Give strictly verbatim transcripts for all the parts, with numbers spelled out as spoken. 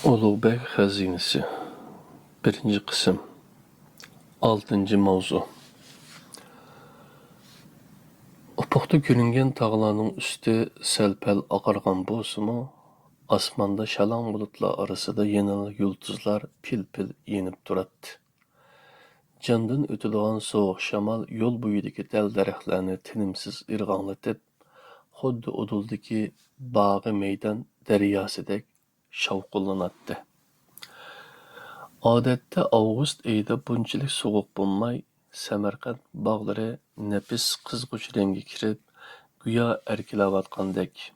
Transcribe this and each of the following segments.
ئۇلۇغبەگ خەزىنىسى، بىرىنچى قىسىم، ئالتىنچى ماۋزۇ. ئۇپۇقتا كۆرۈنگەن تاغلارنىڭ ئۈستى سەل-پەل ئاقارغان بولسىمۇ، ئاسماندا شالاڭ بۇلۇتلار ئارىسىدا يەنىلا يۇلتۇزلار پىل-پىل يېنىپ تۇراتتى. جاندىن ئۆتىدىغان سوغۇق شامال يول بويىدىكى دەل-دەرەخلەرنى تىنىمسىز ئىرغاڭلىتىپ، خۇددى ئۇدۇلدىكى باغى مەيدان دەرياسىدەك شاۋقۇنلىناتتى. ئادەتتە ئاۋغۇست ئېيىدا بۇنچىلىك سوغۇق بولماي، سەمەرقەنت باغلىرى نەپىس قىزغۇچ رەڭگە كىرىپ، گويا ئەركىلەۋاتقاندەك،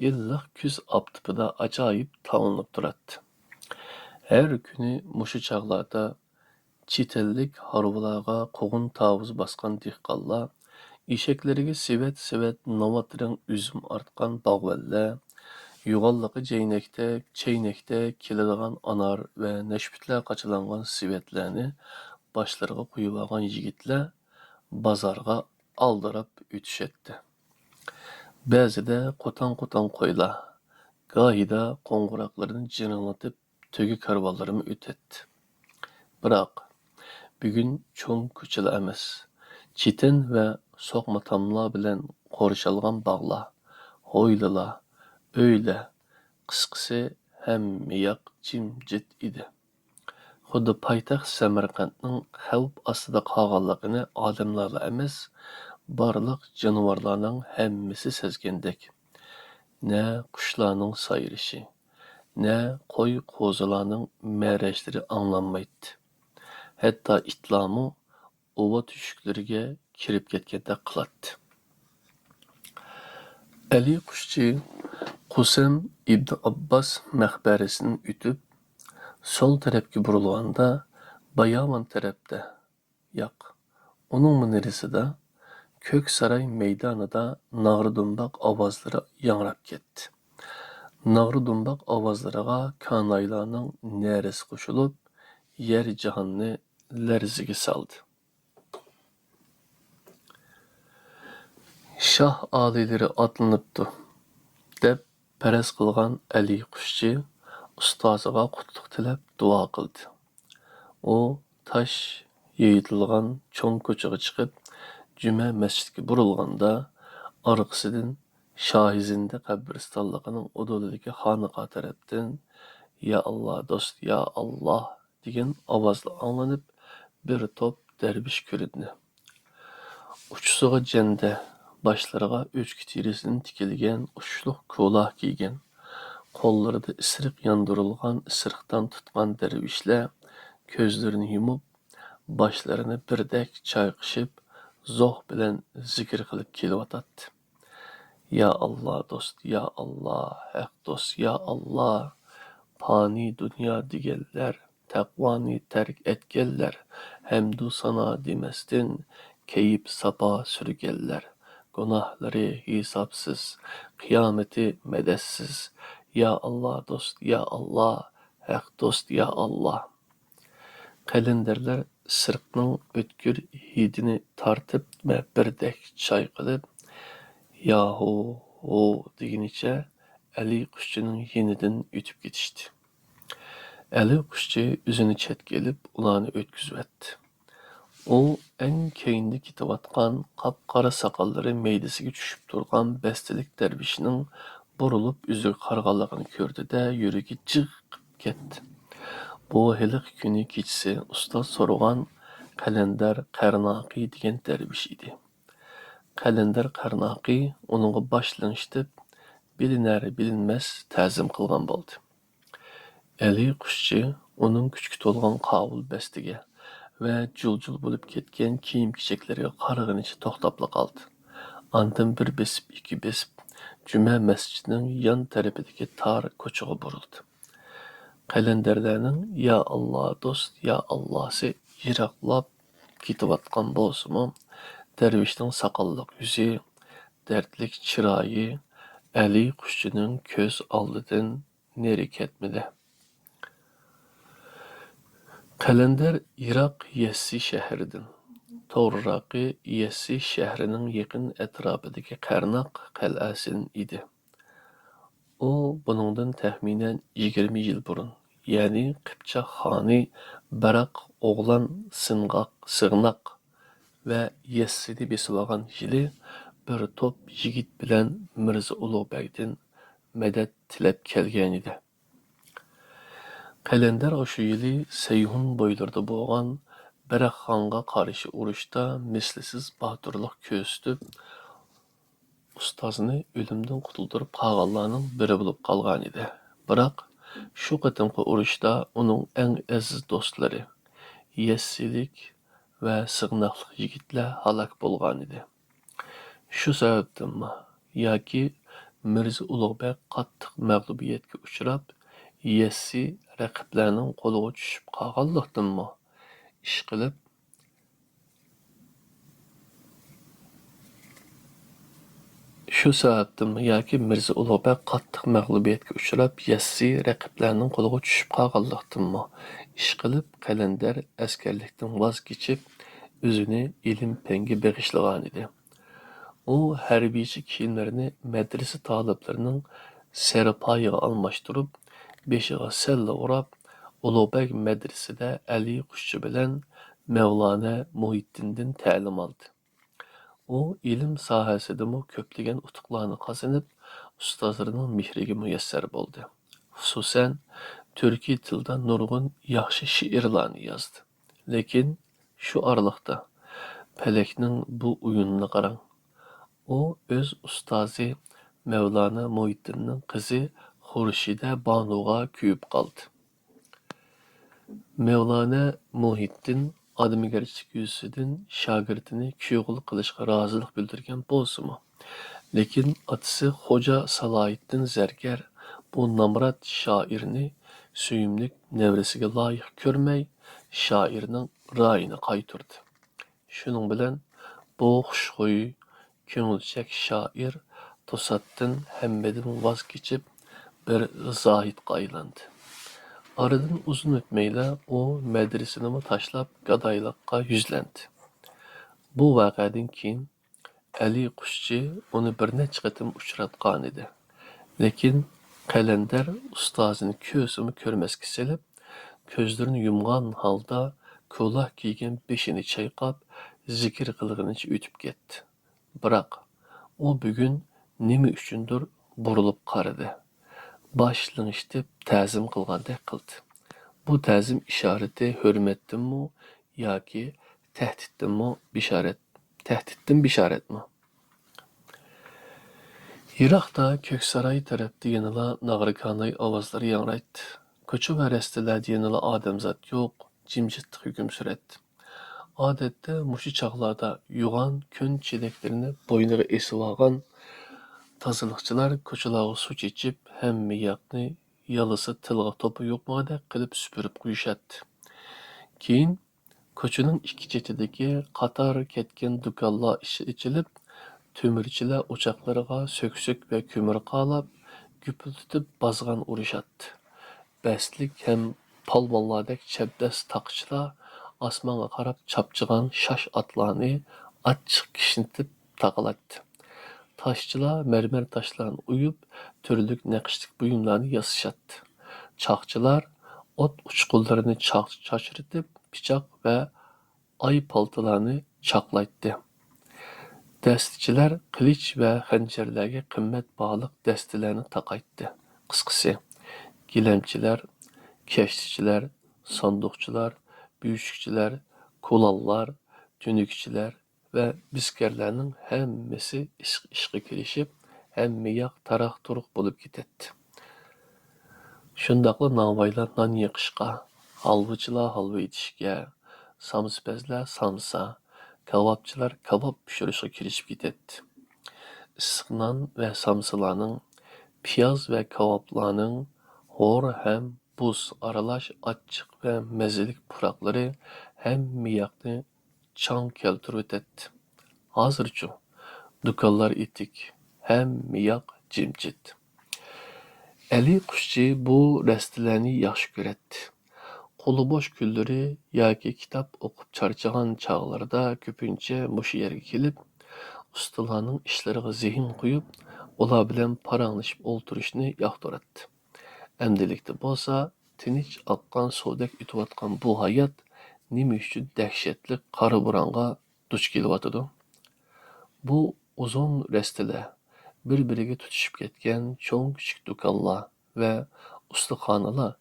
ئىللىق كۈز ئاپتىپىدا ئاجايىپ تاۋلىنىپ تۇراتتى. ھەر كۈنى مۇشۇ چاغلاردا چېتەللىك ھارۋىلارغا قوغۇن-تاۋۇز باسقان دېھقانلار، ئېشەكلىرىگە سېۋەت-سېۋەت ناۋات رەڭ ئۈزۈم ئارتقان باغۋەنلەر، يوغانلىقى جەينەكتەك، چەينەكتەك كېلىدىغان ئانار ۋە نەشپۈتلەر قاچىلانغان سېۋەتلەرنى باشلىرىغا قويۇۋالغان يىگىتلەر بازارغا ئالدىراپ ئۆتۈشەتتى. بەزىدە قوتاڭ-قوتاڭ قويلار، گاھىدا قوڭغۇراقلىرىنى جىرىڭلىتىپ تۆگە كارۋانلىرىمۇ ئۆتەتتى. بىراق، بۈگۈن چوڭ كوچىلار ئەمەس، چېتەن ۋە سوقما تاملار بىلەن قورشالغان باغلار، ھويلىلار، ئۆيلەر، قىسقىسى، ھەممە ياق جىمجىت ئىدى. خۇددى پايتەخت سەمەرقەنتنىڭ خەۋپ ئاستىدا قالغانلىقىنى ئادەملەرلا ئەمەس، بارلىق جانىۋارلارنىڭ ھەممىسى سەزگەندەك. نە قۇشلارنىڭ سايرىشى، نە قوي-قوزىلارنىڭ مەرەشلىرى ئاڭلانمايتتى. ھەتتا ئىتلارمۇ ئۇۋا تۆشۈكلىرىگە كىرىپ كەتكەندەك قىلاتتى. ئەلى قۇشچى قۇسەم ئىبنى ئابباس مەقبەرىسىدىن ئۆتۈپ، سول تەرەپكە بۇرۇلغاندا، باياۋان تەرەپتە، ياق، ئۇنىڭمۇ نېرىسىدا، كۆك ساراي مەيدانىدا ناغرا-دۇمباق ئاۋازلىرى ياڭراپ كەتتى. ناغرا-دۇمباق ئاۋازلىرىغا كانايلارنىڭ نەرىسى قوشۇلۇپ، يەر-جاھاننى لەرزىگە سالدى. «شاھ ئالىيلىرى ئاتلىنىپتۇ» دەپ پەرەز قىلغان ئەلى قۇشچى ئۇستازىغا قۇتلۇق تىلەپ دۇئا قىلدى. ئۇ تاش يېيىتىلغان چوڭ كوچىغا چىقىپ، جۈمە مەسچىتكە بۇرۇلغاندا، ئارقىسىدىن شاھىزىندە قەبرىستانلىقىنىڭ ئۇدۇلىدىكى خانىقا تەرەپتىن «يا ئاللا دوست، يا ئاللا» دېگەن ئاۋازلار ئاڭلىنىپ، بىر توپ دەرۋىش كۆرۈندى. ئۇچىسىغا جەندە، باشلىرىغا ئۆچكە تېرىسىدىن تىكىلگەن ئۇچلۇق كولاھ كىيگەن، قوللىرىدا ئىسرىق ياندۇرۇلغان ئىسرىقتان تۇتقان دەرۋىشلەر كۆزلىرىنى يۇمۇپ، باشلىرىنى بىردەك چايقىشىپ، زوھ بىلەن زىكىر قىلىپ كېلىۋاتاتتى. يا ئاللا دوست، يا ئاللا، ھەق دوست، يا ئاللا. پانىي دۇنيا دېگەنلەر، تەقۋانى تەرك ئەتكەنلەر، ھەمدۇ سانا دېمەستىن، كەيپ ساپا سۈرگەنلەر، گۇناھلىرى ھېسابسىز، قىيامىتى مەدەتسىز. يا ئاللا دوست، يا ئاللا، ھەق دوست، يا ئاللا. قەلەندەرلەر ئىسرىقنىڭ ئۆتكۈر ھىدىنى تارتىپ ۋە بىردەك چايقىلىپ، ياھۇ، ھۇ دېگىنىچە ئەلى قۇشچىنىڭ يېنىدىن ئۆتۈپ كېتىشتى. ئەلى قۇشچى ئۆزىنى چەتكە ئېلىپ، ئۇلارنى ئۆتكۈزۈۋەتتى. ئۇ ئەڭ كەينىدە كېتىۋاتقان قاپقارا ساقاللىرى مەيدىسىگە چۈشۈپ تۇرغان بەستىلىك دەرۋىشنىڭ بۇرۇلۇپ ئۆزىگە قارىغانلىقىنى كۆردى-دە، يۈرىكى جىغ قىپ كەتتى. بۇ ھېلىقى كۈنى كېچىسى ئۇستاز سورىغان قەلەندەر قەرناقى دېگەن دەرۋىش ئىدى. قەلەندەر قەرناقى ئۇنىڭغا باش لىڭشىتىپ، بىلىنەر-بىلىنمەس تەزىم قىلغان بولدى. ئەلى قۇشچى ئۇنىڭ كۈچكە تولغان قاۋۇل بەستىگە ۋە جۇل-جۇل بولۇپ كەتكەن كىيىم-كېچەكلىرىگە قارىغىنىچە توختاپلا قالدى. ئاندىن بىر بېسىپ، ئىككى بېسىپ، جۈمە مەسچىتىنىڭ يان تەرىپىدىكى تار كوچىغا بۇرۇلدى. قەلەندەرلەرنىڭ «يا ئاللا دوست، يا ئاللاسى» يىراقلاپ كېتىۋاتقان بولسىمۇ، دەرۋىشنىڭ ساقاللىق يۈزى، دەردلىك چىرايى ئەلى قۇشچىنىڭ كۆز ئالدىدىن نېرى كەتمىدى. قەلەندەر يىراق يەسسى شەھىرىدىن، توغرىراقى يەسسى شەھىرىنىڭ يېقىن ئەتراپىدىكى قەرناق قەلئەسىدىن ئىدى. ئۇ بۇنىڭدىن تەخمىنەن يىگىرمە يىل بۇرۇن، يەنى قىپچاق خانى بەراق ئوغلان سىنغاق، سىغناق ۋە يەسسىنى بېسىۋالغان يىلى بىر توپ يىگىت بىلەن مىرزا ئۇلۇغ بەگدىن مەدەت تىلەپ كەلگەنىدى. قەلەندەر ئاشۇ يىلى سەيھۇن بويلىرىدا بولغان بەراق خانغا قارشى ئۇرۇشتا مىسلىسىز باتۇرلۇق كۆرسىتىپ، ئۇستازىنى ئۆلۈمدىن قۇتۇلدۇرۇپ قالغانلارنىڭ بىرى بولۇپ قالغانىدى. بىراق، شۇ قېتىمقى ئۇرۇشتا ئۇنىڭ ئەڭ ئەزىز دوستلىرى، يەسسىلىك ۋە سىغناقلىق يىگىتلەر ھالاك بولغانىدى. شۇ سەۋەبتىنمۇ ياكى مىرزا ئۇلۇغ بەگ قاتتىق مەغلۇبىيەتكە ئۇچراپ، يەسسى رەقىبلەرنىڭ قولىغا چۈشۈپ قالغانلىقتىنمۇ، ئىشقىلىپ، شۇ سەۋەبتىنمۇ ياكى مىرزا ئۇلۇغ بەگ قاتتىق مەغلۇبىيەتكە ئۇچراپ، يەسسى رەقىبلەرنىڭ قولىغا چۈشۈپ قالغانلىقتىنمۇ، ئىشقىلىپ، قەلەندەر ئەسكەرلىكتىن ۋاز كېچىپ، ئۆزىنى ئىلىم-پەنگە بېغىشلىغانىدى. ئۇ ھەربىيچە كىيىملىرىنى مەدرىسە تالىپلىرىنىڭ سەرپايىغا ئالماشتۇرۇپ، بېشىغا سەللە ئوراپ، ئۇلۇغ بەگ مەدرىسىدە ئەلى قۇشچى بىلەن مەۋلانا مۇھىتتىندىن تەلىم ئالدى. ئۇ ئىلىم ساھەسىدىمۇ كۆپلىگەن ئۇتۇقلارنى قازىنىپ، ئۇستازلىرىنىڭ مېھرىگە مۇيەسسەر بولدى. خۇسۇسەن، تۈركىي تىلدا نۇرغۇن ياخشى شېئىرلارنى يازدى. لېكىن شۇ ئارىلىقتا پەلەكنىڭ بۇ ئويۇنىنا قاراڭ. ئۇ ئۆز ئۇستازى مەۋلانا مۇھىتتىننىڭ قىزى خۇرشىدە بانۇغا كۆيۈپ قالدى. مەۋلانا مۇھىتتىن ئادىمىگەرچىلىك يۈزىسىدىن شاگىرتىنى كۈيئوغۇل قىلىشقا رازىلىق بىلدۈرگەن بولسىمۇ، لېكىن ئاتىسى خوجا سالاھىتتىن زەرگەر بۇ نامرات شائىرنى سۆيۈملۈك نەۋرىسىگە لايىق كۆرمەي، شائىرنىڭ رايىنى قايتۇردى. شۇنىڭ بىلەن بۇ خۇشخۇي، كۆڭۈلچەك شائىر توساتتىن ھەممىدىن ۋاز كېچىپ، بىر زاھىدقا ئايلاندى. ئارىدىن ئۇزۇن ئۆتمەيلا ئۇ مەدرىسىنىمۇ تاشلاپ، گادايلىققا يۈزلەندى. بۇ ۋەقەدىن كېيىن ئەلى قۇشچى ئۇنى بىر نەچچە قېتىم ئۇچراتقانىدى. لېكىن قەلەندەر ئۇستازىنى كۆرسىمۇ كۆرمەسكە سېلىپ، كۆزلىرىنى يۇمغان ھالدا كولاھ كىيگەن بېشىنى چايقاپ، زىكىر قىلغىنىچە ئۆتۈپ كەتتى. بىراق، ئۇ بۈگۈن نېمە ئۈچۈندۇر بۇرۇلۇپ قارىدى. باش لىڭشىتىپ تەزىم قىلغاندەك قىلدى. بۇ تەزىم ئىشارىتى ھۆرمەتتىنمۇ ياكى تەھدىتتىنمۇ بىشارەت، تەھدىتتىن بىشارەتمۇ؟ يىراقتا كۆكساراي تەرەپتە يەنىلا ناغرا-كاناي ئاۋازلىرى ياڭرايتتى. كوچا ۋە رەستىلەردە يەنىلا ئادەمزات يوق، جىمجىتلىق ھۆكۈم سۈرەتتى. ئادەتتە مۇشۇ چاغلاردا يوغان كۆن چېلەكلىرىنى بوينىغا ئېسىۋالغان تازىلىقچىلار كوچىلارغا سۇ چېچىپ، ھەممە ياقنى يالىسا تىلغا توپا يۇقمىغۇدەك قىلىپ سۈپۈرۈپ قويۇشاتتى. كېيىن كوچىنىڭ ئىككى چېتىدىكى قاتار كەتكەن دۇكانلار ئىش-، ئېچىلىپ، تۆمۈرچىلەر ئوچاقلىرىغا سۆكسۆك ۋە كۆمۈر قالاپ، گۈپۈلدىتىپ بازغان ئۇرۇشاتتى. بەستلىك ھەم پالۋانلاردەك چەبدەس تاقىچىلار ئاسمانغا قاراپ چاپچىغان شاش ئاتلارنى ئاچچىق كىشنىتىپ تاقىلاتتى. تاشچىلار مەرمەر تاشلارنى ئويۇپ، تۈرلۈك نەقىشلىك بۇيۇملارنى ياسىشاتتى. چاقچىلار ئوت ئۇچقۇنلىرىنى چاق-، چاچرىتىپ، پىچاق ۋە ئاي پالتىلارنى چاقلايتتى. دەستىچىلەر قىلىچ ۋە خەنجەرلەرگە قىممەت باھالىق دەستىلەرنى تاقايتتى. قىسقىسى، گىلەمچىلەر، كەشتىچىلەر، ساندۇقچىلار، بۆشۈكچىلەر، كولانلار، تۈنۈكچىلەر ۋە بىسكەرلەرنىڭ ھەممىسى ئىش-، ئىشقا كىرىشىپ، ھەممە ياق تاراق-تۇرۇق بولۇپ كېتەتتى. شۇنداقلا ناۋايلار نان يېقىشقا، ھالۋىچىلار ھالۋا ئېتىشكە، سامسىپەزلەر سامسا، كاۋاپچىلار كاۋاپ پىشۇرۇشقا كىرىشىپ كېتەتتى. ئىسسىق نان ۋە سامسىلارنىڭ، پىياز ۋە كاۋاپلارنىڭ ھور ھەم بۇس ئارىلاش ئاچچىق ۋە مەززىلىك پۇراقلىرى ھەممە ياقنى چاڭ كەلتۈرۈۋېتەتتى. ھازىرچۇ؟ دۇكانلار ئېتىك، ھەممە ياق جىمجىت. ئەلى قۇشچى بۇ رەستىلەرنى ياخشى كۆرەتتى. قولى بوش كۈنلىرى ياكى كىتاب ئوقۇپ چارچىغان چاغلىرىدا كۆپىنچە مۇشۇ يەرگە كېلىپ، ئۇستىلارنىڭ ئىشلىرىغا زېھىن قويۇپ، ئۇلار بىلەن پاراڭلىشىپ ئولتۇرۇشنى ياقتۇراتتى. ئەمدىلىكتە بولسا تىنچ ئاققان سۇدەك ئۆتۈۋاتقان بۇ ھايات نېمە ئۈچۈن دەھشەتلىك قارا بورانغا دۇچ كېلىۋاتىدۇ؟ بۇ ئۇزۇن رەستىلەر، بىر-بىرىگە تۇتىشىپ كەتكەن چوڭ-كىچىك دۇكانلار ۋە ئۇستىخانىلار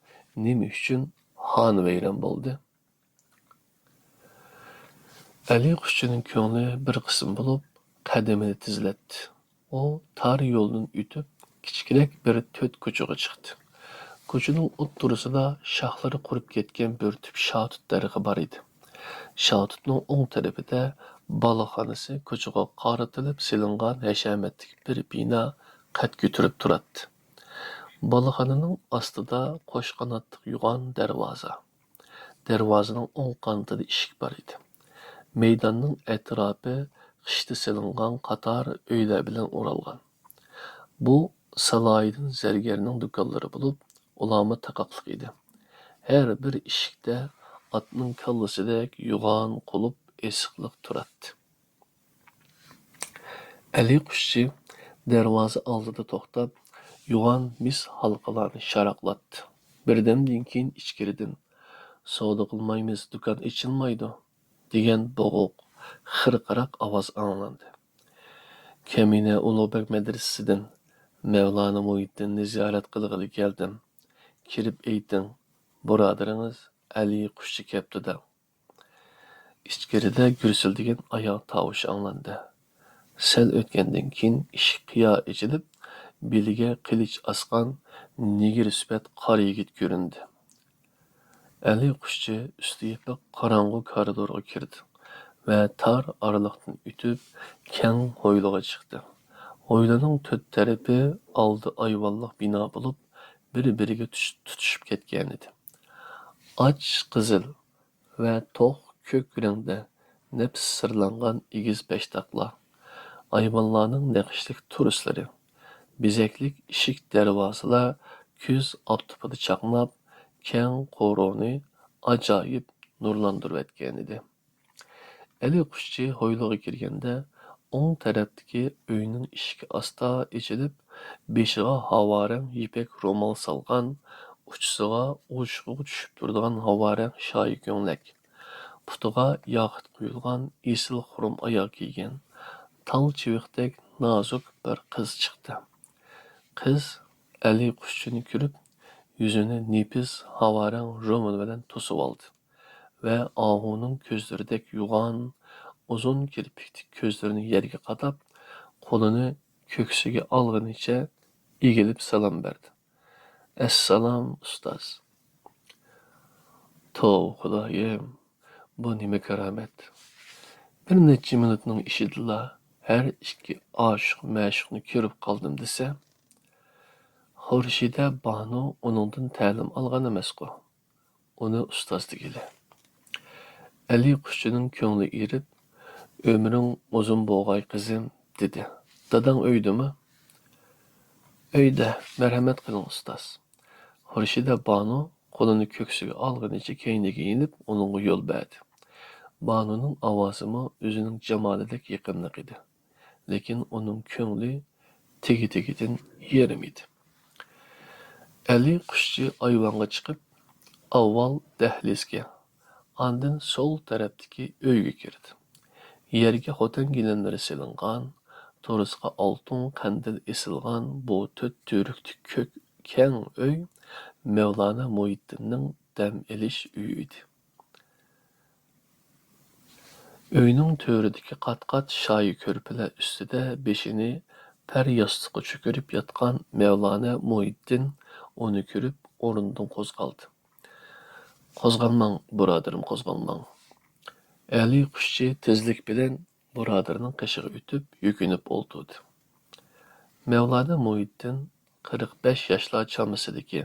نېمە ئۈچۈن خانىۋەيران بولدى؟ ئەلى قۇشچىنىڭ كۆڭلى بىر قىسىم بولۇپ، قەدىمىنى تېزلەتتى. ئۇ تار يولدىن ئۆتۈپ، كىچىكرەك بىر تۆت كوچىغا چىقتى. كوچىنىڭ ئوتتۇرىسىدا شاخلىرى قۇرۇپ كەتكەن بىر تۈپ شاتۇت دەرىخى بار ئىدى. شاتۇتنىڭ ئوڭ تەرىپىدە بالىخانىسى كوچىغا قارىتىلىپ سېلىنغان ھەشەمەتلىك بىر بىنا قەد كۆتۈرۈپ تۇراتتى. بالىخانىنىڭ ئاستىدا قوش قاناتلىق يوغان دەرۋازا. دەرۋازىنىڭ ئوڭ قانىتىدا ئىشىك بار ئىدى. مەيداننىڭ ئەتراپى خىشتا سېلىنغان قاتار ئۆيلەر بىلەن ئورالغان. بۇ سالاھىدىن زەرگەرنىڭ دۇكانلىرى بولۇپ، ئۇلارمۇ تاقاقلىق ئىدى. ھەر بىر ئىشىكتە ئاتنىڭ كاللىسىدەك يوغان قۇلۇپ ئېسىقلىق تۇراتتى. ئەلى قۇشچى دەرۋازا ئالدىدا توختاپ، يوغان مىس ھالقىلارنى شاراقلاتتى. بىردەمدىن كېيىن ئىچكىرىدىن، «سودا قىلمايمىز، دۇكان ئېچىلمايدۇ» دېگەن بوغۇق، خىرقىراق ئاۋاز ئاڭلاندى. «كەمىنە ئۇلۇغبەگ مەدرىسىسىدىن مەۋلانا مۇھىتتىننى زىيارەت قىلغىلى كەلدىم. كىرىپ ئېيتىڭ، بۇرادىرىڭىز ئەلى قۇشچى كەپتۇ دەڭ.» ئىچكىرىدە گۈرسۈلدىگەن ئاياغ تاۋۇشى ئاڭلاندى. سەل ئۆتكەندىن كېيىن ئىشىك قىيا ئېچىلىپ، بېلىگە قىلىچ ئاسقان نېگىر سۈپەت قارا يىگىت كۆرۈندى. ئەلى قۇشچى ئۈستى يېپىق قاراڭغۇ كارىدورغا كىردى ۋە تار ئارىلىقتىن ئۆتۈپ، كەڭ ھويلىغا چىقتى. ھويلىنىڭ تۆت تەرىپى ئالدى ئايۋانلىق بىنا بولۇپ، بىر-بىرىگە تۇتىشىپ كەتكەنىدى. ئاچ قىزىل ۋە توق كۆك رەڭدە نەپىس سىرلانغان ئېگىز پەشتاقلار، ئايۋانلارنىڭ نەقىشلىك تورۇسلىرى، بېزەكلىك ئىشىك دەرۋازىلار كۈز ئاپتىپىدا چاقناپ، كەڭ قورۇنى ئاجايىپ نۇرلاندۇرۇۋەتكەنىدى. ئەلى قۇشچى ھويلىغا كىرگەندە، ئوڭ تەرەپتىكى ئۆينىڭ ئىشىكى ئاستا ئېچىلىپ، بېشىغا ھاۋارەڭ يىپەك رومال سالغان، ئۇچىسىغا ئوشۇقىغا چۈشۈپ تۇرىدىغان ھاۋارەڭ شايى كۆڭلەك، پۇتىغا ياقۇت قويۇلغان ئېسىل خۇرۇم ئاياغ كىيگەن، تال چىۋىقتەك نازۇك بىر قىز چىقتى. قىز ئەلى قۇشچىنى كۆرۈپ، يۈزىنى نېپىز ھاۋارەڭ رومىلى بىلەن توسۇۋالدى ۋە ئاھۇنىڭ كۆزلىرىدەك يوغان، ئۇزۇن كىرپىكلىك كۆزلىرىنى يەرگە قاداپ، قولىنى كۆكسىگە ئالغىنىچە ئېگىلىپ سالام بەردى. «ئەسسالام، ئۇستاز.» توۋا خۇدايىم، بۇ نېمە كارامەت! بىر نەچچە مىنۇتنىڭ ئىچىدىلا ھەر ئىككى ئاشىق-مەشۇقنى كۆرۈپ قالدىم دېسە، خۇرشىدە بانۇ ئۇنىڭدىن تەلىم ئالغان ئەمەسقۇ؟ ئۇنى ئۇستاز دېگىلى. ئەلى قۇشچىنىڭ كۆڭلى ئېرىپ، «ئۆمرۈڭ ئۇزۇن بولغاي، قىزىم» دېدى. «داداڭ ئۆيدىمۇ؟» «ئۆيدە، مەرھەمەت قىلىڭ، ئۇستاز.» خۇرشىدە بانۇ قولىنى كۆكسىگە ئالغىنىچە كەينىگە يېنىپ، ئۇنىڭغا يول بەردى. بانۇنىڭ ئاۋازىمۇ ئۆزىنىڭ جامالىدەك يېقىملىق ئىدى. لېكىن ئۇنىڭ كۆڭلى تېگى-تېگىدىن يېرىم ئىدى. ئەلى قۇشچى ئايۋانغا چىقىپ، ئاۋۋال دەھلىزگە، ئاندىن سول تەرەپتىكى ئۆيگە كىردى. يەرگە خوتەن گىلەملىرى سېلىنغان، تورۇسقا ئالتۇن قەندىل ئېسىلغان بۇ تۆت تۈۋرۈكلۈك كۆك كەڭ ئۆي مەۋلانا مۇھىتتىننىڭ دەم ئېلىش ئۆيى ئىدى. ئۆينىڭ تۆرىدىكى قات-قات شايى كۆرپىلەر ئۈستىدە بېشىنى پەر ياستۇققا چۆكۈرۈپ ياتقان مەۋلانا مۇھىتتىن ئۇنى كۆرۈپ ئورنىدىن قوزغالدى. «قوزغالماڭ، بۇرادىرىم، قوزغالماڭ.» ئەلى قۇشچى تېزلىك بىلەن بۇرادىرىنىڭ قېشىغا ئۆتۈپ يۈكۈنۈپ ئولتۇردى. مەۋلانا مۇھىتتىن قىرىق بەش ياشلار چامىسىدىكى،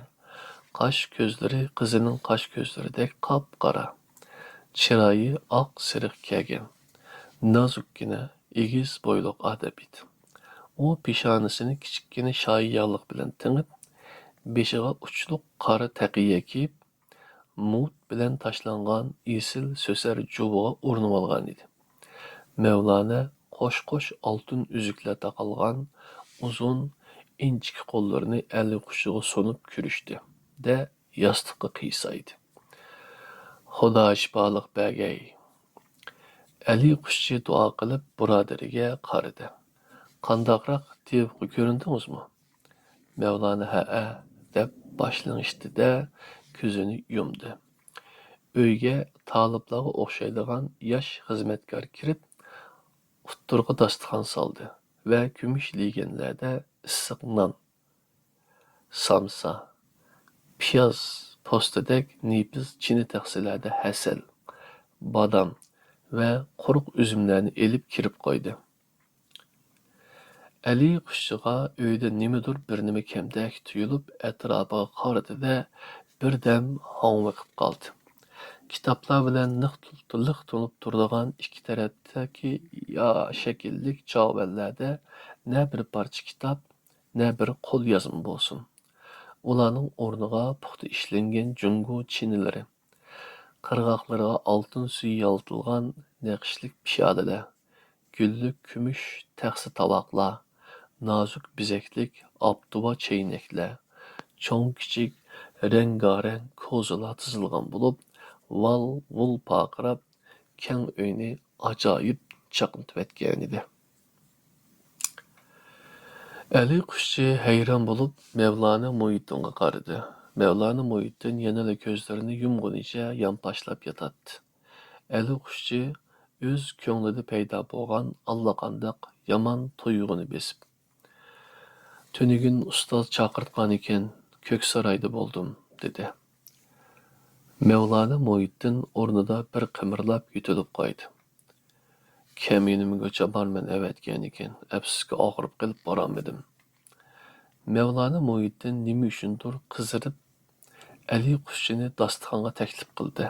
قاش كۆزلىرى قىزىنىڭ قاش كۆزلىرىدەك قاپقارا، چىرايى ئاق سېرىق كەگەن، نازۇككىنە، ئېگىز بويلۇق ئادەم ئىدى. ئۇ پېشانىسىنى كىچىككىنە شايى ياغلىق بىلەن تېڭىپ، بېشىغا ئۇچلۇق قارا تەقىيە كىيىپ، مۇت بىلەن تاشلانغان ئېسىل سۆسەر جۇۋىغا ئورىنىۋالغان ئىدى. مەۋلانا قوش-قوش ئالتۇن ئۈزۈكلەر تاقالغان ئۇزۇن، ئىنچىكە قوللىرىنى ئەلى قۇشىغا سۇنۇپ كۆرۈشتى-دە، ياستۇققا قىيسايدى. «خۇدا شىپالىق بەرگەي.» ئەلى قۇشچى دۇئا قىلىپ بۇرادىرىگە قارىدى. «قانداقراق، تېۋىپقا كۆرۈندىڭىزمۇ؟» مەۋلانا «ھەئە» دەپ باش لىڭشىتتى-دە، كۆزىنى يۇمدى. ئۆيگە تالىپلارغا ئوخشايدىغان ياش خىزمەتكار كىرىپ، ئوتتۇرىغا داستىخان سالدى ۋە كۈمۈش لېگەنلەردە ئىسسىق نان، سامسا، پىياز پوستىدەك نېپىز چىنە تەخسىلەردە ھەسەل، بادام ۋە قۇرۇق ئۈزۈملەرنى ئېلىپ كىرىپ قويدى. ئەلى قۇشچىغا ئۆيدە نېمىدۇر بىر نېمە كەمدەك تۇيۇلۇپ، ئەتراپىغا قارىدى-دە، بىردەم ھاڭۋېقىپ قالدى. كىتابلار بىلەن لىق، لىق تولۇپ تۇرىدىغان ئىككى تەرەپتىكى يا شەكىللىك چاۋەنلەردە نە بىر پارچە كىتاب، نە بىر قول يازما بولسۇن. ئۇلارنىڭ ئورنىغا پۇختا ئىشلەنگەن جۇڭگو چىنىلىرى، قىرغاقلىرىغا ئالتۇن سۈيى يالتىلغان نەقىشلىك پىيالىلەر، گۈللۈك كۈمۈش تەخسە تاۋاقلار، نازۇك بېزەكلىك ئاپتۇۋا چەينەكلەر، چوڭ-كىچىك رەڭگارەڭ كوزىلار تىزىلغان بولۇپ، ۋال-ۋۇل پارقىراپ، كەڭ ئۆينى ئاجايىپ چاقنىتىۋەتكەنىدى. ئەلى قۇشچى ھەيران بولۇپ مەۋلانا مۇھىتدىنغا قارىدى. مەۋلانا مۇھىتدىن يەنىلا كۆزلىرىنى يۇمغىنىچە يانپاشلاپ ياتاتتى. ئەلى قۇشچى ئۆز كۆڭلىدە پەيدا بولغان ئاللىقانداق يامان تۇيغۇنى بېسىپ، «تۈنۈگۈن ئۇستاز چاقىرتقانىكەن، كۆكسارايدا بولدۇم» دېدى. مەۋلانا مۇھىتدىن ئورنىدا بىر قىمىرلاپ يۆتىلىپ قويدى. «كەمىنىمگە چاپارمەن ئەۋەتكەنىكەن، ئەپسۇسكى ئاغرىپ قېلىپ بارالمىدىم.» مەۋلانا مۇھىتدىن نېمە ئۈچۈندۇر قىزىرىپ، ئەلى قۇشچىنى داستىخانغا تەكلىپ قىلدى.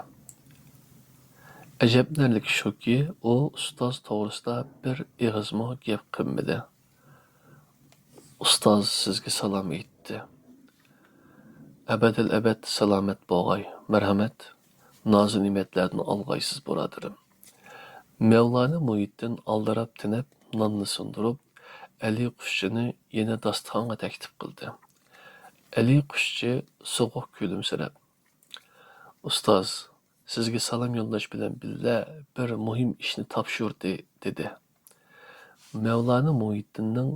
ئەجەبلىنەرلىكى شۇكى، ئۇ ئۇستاز توغرىسىدا بىر ئېغىزمۇ گەپ قىلمىدى. «ئۇستاز سىزگە سالام ئېيتتى.» «ئەبەدىل ئەبەد سالامەت بولغاي، مەرھەمەت، نازۇ نېمەتلەردىن ئالغايسىز، بۇرادىرىم.» مەۋلانا مۇھىتدىن ئالدىراپ تېنەپ ناننى سۇندۇرۇپ، ئەلى قۇشچىنى يەنە داستىخانغا تەكلىپ قىلدى. ئەلى قۇشچى سوغۇق كۈلۈمسىرەپ، «ئۇستاز، سىزگە سالام يوللاش بىلەن بىللە بىر مۇھىم ئىشنى تاپشۇردى» دېدى. مەۋلانا مۇھىتدىننىڭ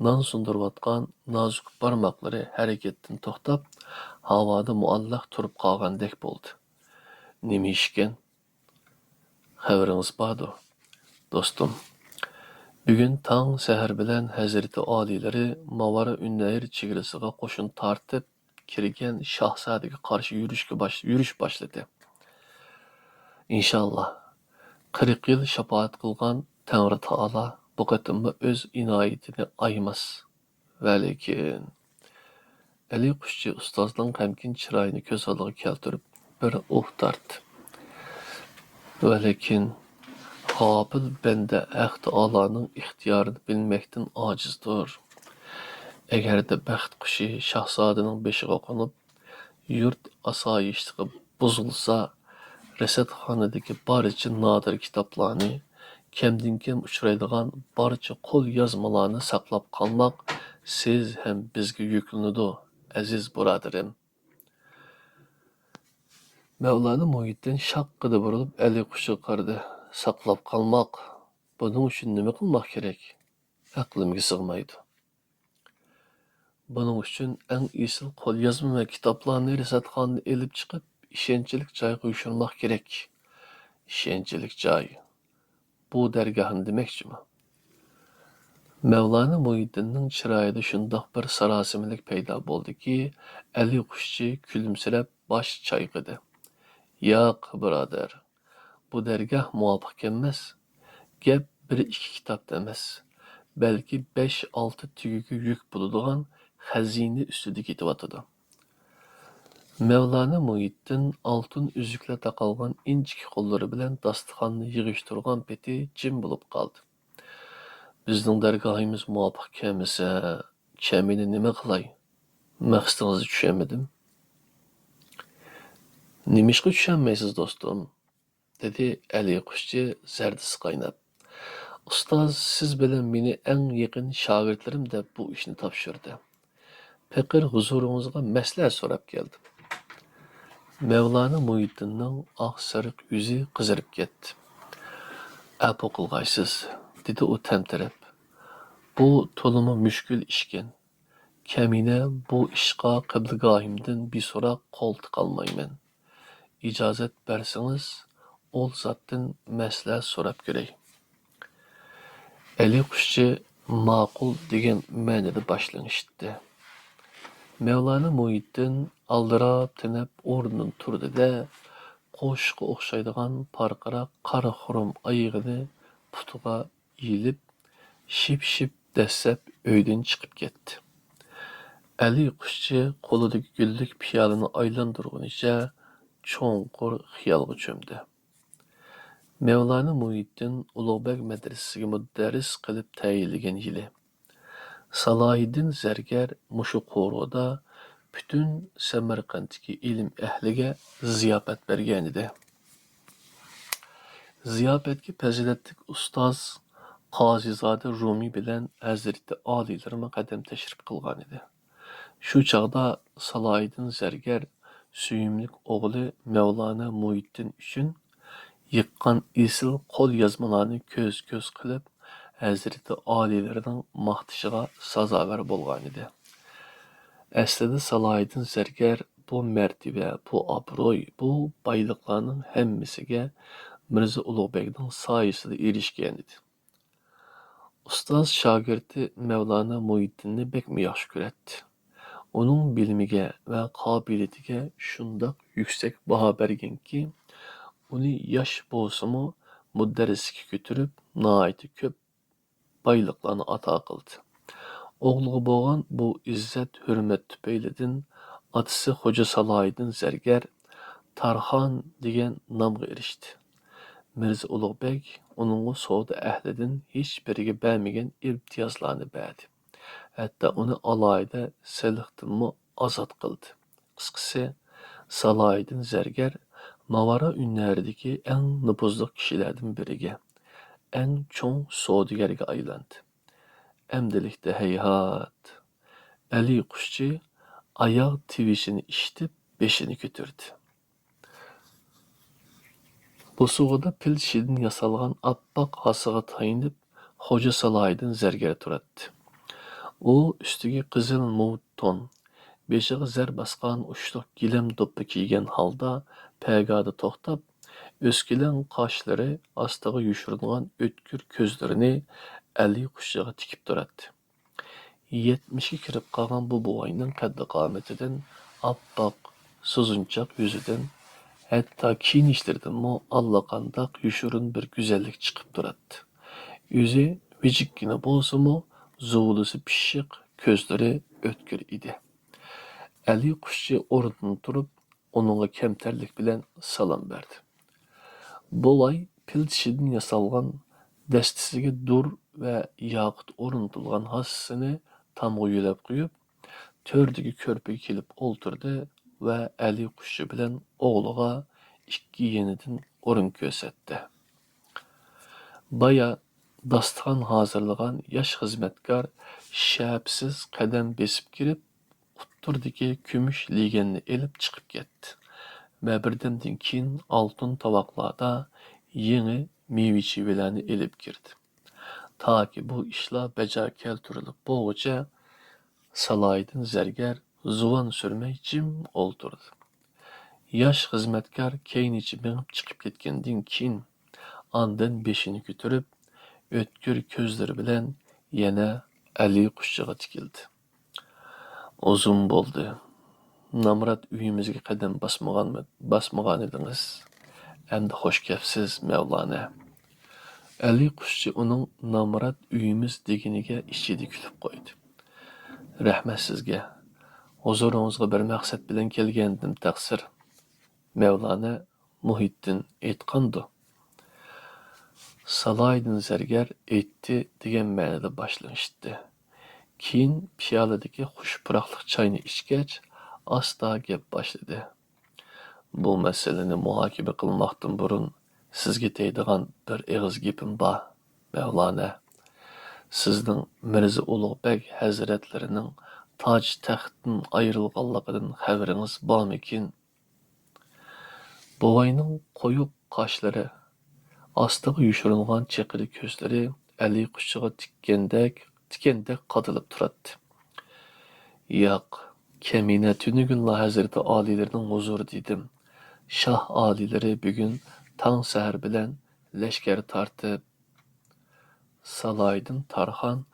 نان سۇندۇرۇۋاتقان نازۇك بارماقلىرى ھەرىكەتتىن توختاپ، ھاۋادا مۇئەللەق تۇرۇپ قالغاندەك بولدى. «نېمە ئىشكەن؟ خەۋىرىڭىز باردۇ، دوستۇم. بۈگۈن تاڭ سەھەر بىلەن ھەزرىتى ئالىيلىرى ماۋارا ئۈننەھر چېگرىسىغا قوشۇن تارتىپ كىرگەن شاھزادىگە قارشى يۈرۈشكە باش-، يۈرۈش باشلىدى. ئىنشاللا، قىرىق يىل شاپائەت قىلغان تەڭرى تائالا بۇ قېتىممۇ ئۆز ئىنايىتىنى ئايىماس. ۋەلىكىن...» ئەلى قۇشچى ئۇستازنىڭ غەمكىن چىرايىنى كۆز ئالدىغا كەلتۈرۈپ، بىر ئۇھ تارتتى. «ۋەلىكىن، غاپىل بەندە ھەق تائالانىڭ ئىختىيارىنى بىلمەكتىن ئاجىزدۇر. ئەگەردە بەخت قۇشى شاھزادىنىڭ بېشىغا قونۇپ، يۇرت ئاسايىشلىقى بۇزۇلسا، رەسەتخانىدىكى بارچە نادىر كىتابلارنى، كەمدىن-كەم ئۇچرايدىغان بارچە قول يازمىلارنى ساقلاپ قالماق سىز ھەم بىزگە يۈكلىنىدۇ، ئەزىز بۇرادىرىم.» مەۋلانا مۇھىتدىن شاققىدە بۇرۇلۇپ ئەلى قۇشچىغا قارىدى. «ساقلاپ قالماق؟ بۇنىڭ ئۈچۈن نېمە قىلماق كېرەك؟ ئەقلىمگە سىغمايدۇ.» «بۇنىڭ ئۈچۈن ئەڭ ئېسىل قوليازما ۋە كىتابلارنى رەسەتخانىدىن ئېلىپ چىقىپ، ئىشەنچلىك جايغا يوشۇرماق كېرەك.» «ئىشەنچلىك جاي؟ بۇ دەرگاھنى دېمەكچىمۇ؟» مەۋلانا مۇھىتدىننىڭ چىرايىدا شۇنداق بىر ساراسىمىلىك پەيدا بولدىكى، ئەلى قۇشچى كۈلۈمسىرەپ باش چايقىدى. «ياق، بۇرادەر، بۇ دەرگاھ مۇۋاپىق كەلمەس. گەپ بىر-ئىككى كىتابتا ئەمەس، بەلكى بەش-ئالتە تۈگىگە يۈك بولىدىغان خەزىنە ئۈستىدە كېتىۋاتىدۇ.» مەۋلانا مۇھىتدىن ئالتۇن ئۈزۈكلەر تاقالغان ئىنچىكە قوللىرى بىلەن داستىخاننى يىغىشتۇرغان پېتى جىم بولۇپ قالدى. «بىزنىڭ دەرگاھىمىز مۇۋاپىق كەلمىسە، كەمىنە نېمە قىلاي؟ مەقسىتىڭىزنى چۈشەنمىدىم.» «نېمىشقا چۈشەنمەيسىز، دوستۇم؟» دېدى ئەلى قۇشچى زەردىسى قايناپ. ئۇستاز سىز بىلەن مېنى ئەڭ يېقىن شاگىرتلىرىم دەپ بۇ ئىشنى تاپشۇردى. پېقىر ھۇزۇرىڭىزغا مەسلىھەت سوراپ كەلدىم. مەۋلانا مۇھىتتىننىڭ ئاق سېرىق يۈزى قىزىرىپ كەتتى. ئەپۇ قىلغايسىز، دېدى ئۇ تەمتىرەپ. بۇ تولىمۇ مۈشكۈل ئىشكەن. كەمىنە بۇ ئىشقا قىبلىگاھىمدىن بىسوراق قول تىقالمايمەن. ئىجازەت بەرسىڭىز، ئول زاتتىن مەسلىھەت سوراپ كۆرەي. ئەلى قۇشچى ماقۇل دېگەن مەنىدە باش لىڭشىتتى. مەۋلانا مۇھىتتىن ئالدىراپ تېنەپ ئورنىدىن تۇردى-دە، قوشقا ئوخشايدىغان پارقىراق قارا خۇرۇم ئايىغىنى پۇتىغا ئېلىپ، شىپ-شىپ دەسسەپ ئۆيدىن چىقىپ كەتتى. ئەلى قۇشچى قولىدىكى گۈللۈك پىيالىنى ئايلاندۇرغىنىچە چوڭقۇر خىيالغا چۆمدى. مەۋلانا مۇھىتتىن ئۇلۇغبەگ مەدرىسىسىگە مۇدەررىس قىلىپ تەيىنلىگەن يىلى، سالاھىدىن زەرگەر مۇشۇ قورۇدا پۈتۈن سەمەرقەنتتىكى ئىلىم ئەھلىگە زىياپەت بەرگەنىدى. زىياپەتكە پەزىلەتلىك ئۇستاز قازىزادە رۇمى بىلەن ھەزرىتى ئالىيلىرىمۇ قەدەم تەشرىپ قىلغانىدى. شۇ چاغدا سالاھىدىن زەرگەر سۆيۈملۈك ئوغلى مەۋلانا مۇھىتتىن ئۈچۈن يىغقان ئېسىل قول يازمىلارنى كۆز-كۆز قىلىپ، ھەزرىتى ئالىيلىرىنىڭ ماختىشىغا سازاۋەر بولغانىدى. ئەسلىدە سالاھىدىن زەرگەر بۇ مەرتىۋە، بۇ ئابرۇي، بۇ بايلىقلارنىڭ ھەممىسىگە مىرزا ئۇلۇغبەگنىڭ سايىسىدا ئېرىشكەنىدى. ئۇستاز شاگىرتى مەۋلانا مۇھىتتىننى بەكمۇ ياخشى كۆرەتتى. ئۇنىڭ بىلىمىگە ۋە قابىلىيىتىگە شۇنداق يۈكسەك باھا بەرگەنكى، ئۇنى ياش بولسىمۇ مۇدەررىسلىككە كۆتۈرۈپ، ناھايىتى كۆپ بايلىقلارنى ئاتا قىلدى. ئوغلىغا بولغان بۇ ئىززەت-ھۆرمەت تۈپەيلىدىن ئاتىسى خوجا سالاھىدىن زەرگەر تارخان دېگەن نامغا ئېرىشتى. مىرزا ئۇلۇغبەگ ئۇنىڭغا سودا ئەھلىدىن ھېچبىرىگە بەرمىگەن ئىمتىيازلارنى بەردى. ھەتتا ئۇنى ئالاھىدە سېلىقتىنمۇ ئازاد قىلدى. قىسقىسى، سالاھىدىن زەرگەر ماۋارا ھۈنەردىكى ئەڭ نوپۇزلۇق كىشىلەردىن بىرىگە، ئەڭ چوڭ سودىگەرگە ئايلاندى. ئەمدىلىكتە، ھەيھات، ئەلى قۇشچى ئاياغ تىۋىشىنى ئىشىتىپ، بېشىنى كۆتۈردى. بوسۇغىدا پىل چىشىدىن ياسالغان ئاپئاق ھاسىغا تايىنىپ، خوجا سالاھىدىن زەرگەر تۇراتتى. ئۇ ئۈستىگە قىزىل مۇۋىت تون، بېشىغا زەر باسقان ئۇچلۇق گىلەم دوپپا كىيگەن ھالدا پەگادا توختاپ، ئۆسكىلەڭ قاشلىرى ئاستىغا يوشۇرۇنغان ئۆتكۈر كۆزلىرىنى ئەلى قۇشچىغا تىكىپ تۇراتتى. يەتمىشكە كىرىپ قالغان بۇ بوۋاينىڭ قەددى-قامىتىدىن، ئاپئاق، سوزۇنچاق يۈزىدىن ھەتتا كىيىنىشلىرىدىنمۇ ئاللىقانداق يوشۇرۇن بىر گۈزەللىك چىقىپ تۇراتتى. يۈزى ۋىجىككىنە بولسىمۇ، زۇۋۇلىسى پىششىق، كۆزلىرى ئۆتكۈر ئىدى. ئەلى قۇشچى ئورنىدىن تۇرۇپ، ئۇنىڭغا كەمتەرلىك بىلەن سالام بەردى. بوۋاي پىل چىشىدىن ياسالغان دەستىسىگە دۇر ۋە ياقۇت ئورنىتىلغان ھاسىسىنى تامغا يۆلەپ قويۇپ، تۆردىكى كۆرپىگە كېلىپ ئولتۇردى ۋە ئەلى قۇشچى بىلەن ئوغلىغا ئىككى يېنىدىن ئورۇن كۆرسەتتى. بايا داستىخان ھازىرلىغان ياش خىزمەتكار شەپىسىز قەدەم بېسىپ كىرىپ، ئۇتتۇرىدىكى كۈمۈش لېگەننى ئېلىپ چىقىپ كەتتى ۋە بىردەمدىن كېيىن ئالتۇن تاۋاقلاردا يېڭى مېۋە-چېۋىلەرنى ئېلىپ كىردى. تاكى بۇ ئىشلار بەجا كەلتۈرۈلۈپ بولغۇچە، سالاھىدىن زەرگەر زۇۋان سۈرمەي جىم ئولتۇردى. ياش خىزمەتكار كەينىچە مېڭىپ چىقىپ كەتكەندىن كېيىن، ئاندىن بېشىنى كۆتۈرۈپ، ئۆتكۈر كۆزلىرى بىلەن يەنە ئەلى قۇشچىغا تىكىلدى. ئۇزۇن بولدى. نامرات ئۆيىمىزگە قەدەم باسمىغان، باسمىغانىدىڭىز. ئەمدى خوش كەپسىز، مەۋلانا. ئەلى قۇشچى ئۇنىڭ نامرات ئۆيىمىز دېگىنىگە ئىچىدە كۈلۈپ قويدى. رەھمەت سىزگە. ھۇزۇرىڭىزغا بىر مەقسەت بىلەن كەلگەنىدىم، تەقسىر. مەۋلانا مۇھىتتىن ئېيتقاندۇ؟ سالاھىدىن زەرگەر ئېيتتى دېگەن مەنىدە باش لىڭشىتتى. كېيىن پىيالىدىكى خۇش پۇراقلىق چاينى ئىچكەچ، ئاستا گەپ باشلىدى. بۇ مەسىلىنى مۇھاكىمە قىلماقتىن بۇرۇن، سىزگە دەيدىغان بىر ئېغىز گېپىم بار. مەۋلانە، سىزنىڭ مىرزا ئۇلۇغ بەگ ھەزرەتلىرىنىڭ تاج تەختتىن ئايرىلغانلىقىدىن خەۋىرىڭىز بارمىكىن؟ بوۋاينىڭ قويۇق قاشلىرى، ئاستىغا يوشۇرۇنغان چېقىلى كۆزلىرى ئەلى قۇشچىغا تىككەندەك، تىكەندەك قادىلىپ تۇراتتى. ياق، كەمىنە تۈنۈگۈنلا ھەزرىتى ئالىيلىرىنىڭ ھۇزۇرىدا ئىدىم. شاھ ئالىيلىرى بۈگۈن تاڭ سەھەر بىلەن لەشكەر تارتىپ، سالاھىدىن تارخان